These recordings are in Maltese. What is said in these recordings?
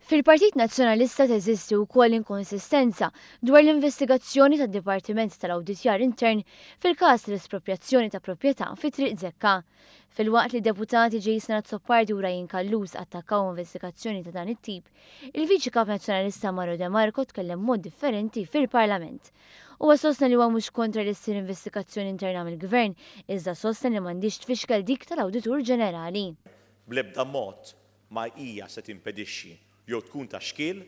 Fil-Partit Nazzjonalista teżisti wkoll inkonsistenza dwar l-investigazzjoni tad-Dipartiment tal-Awditjar Intern fil-każ tal-esproprjazzjoni ta' proprjetà fi Triq Zekka. Filwaqt li deputati Jason Azzopardi u Ryan Callus attakkaw investigazzjoni ta' dan it-tip, il-Viċi Kap Nazzjonalista Mario De Marco tkellem mod differenti fil-Parlament. Huwa sostna li huwa mhux kontra li ssir investigazzjoni interna mill-Gvern, iżda sostna li m'għandhiex tfixkel dik tal-Awditur Ġenerali. Bl-ebda mod ma hija se timpedixxi jew tkun ta' xkiel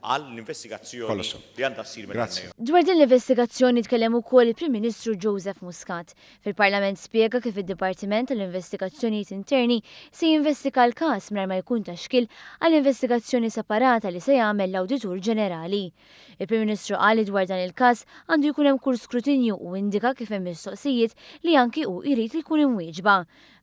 għall-investigazzjoni li għandha ssir mill-NAO. Dwar din l-investigazzjoni tkellem ukoll il-Prim Ministru Joseph Muscat. Fil-Parlament spjega kif id-Dipartiment tal-Investigazzjonijiet Interni se jinvestiga l-każ mingħajr ma jkun ta' xkiel għall-investigazzjoni separata li se jagħmel l-Awditur Ġenerali. Il-Prim Ministru qal li dwar dan il-każ għandu jkun hemm kull skrutinju u indika kif hemm mistoqsijiet li anki hu jrid li jkun imwieġba.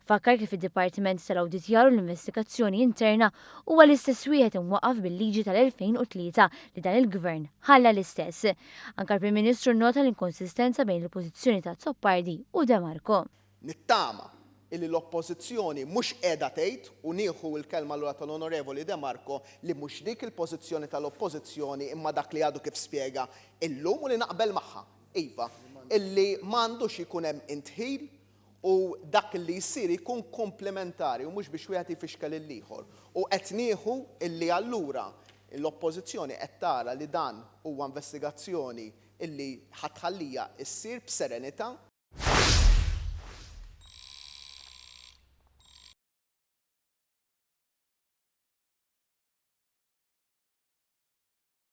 Fakkar kif id-Dipartiment tal-Awditjar u l-Investigazzjoni Interna huwa l-istess wieħed imwaqqaf bil-liġi tal-2003 li dan il-Gvern ħalla l-istess. Anke l-Prim Ministru nnota l-inkonsistenza bejn il-pożizzjoni ta' Azzopardi u De Marco. Nittama illi l-Oppożizzjoni mhux qiegħda tgħid, u nieħu l-kelma lura tal-Onorevoli De Marco, li mhux dik il-pożizzjoni tal-Oppożizzjoni imma dak li għadu kif spjega illum u li naqbel magħha, iva, illi m'għandux ikun hemm indħil u dak li jsir jkun komplementari u mhux biex wieħed jfixkel lill-ieħor. U qed nieħu illi allura l-Oppożizzjoni qed tara li dan huwa investigazzjoni illi ħa tħalliha ssir b'serenità.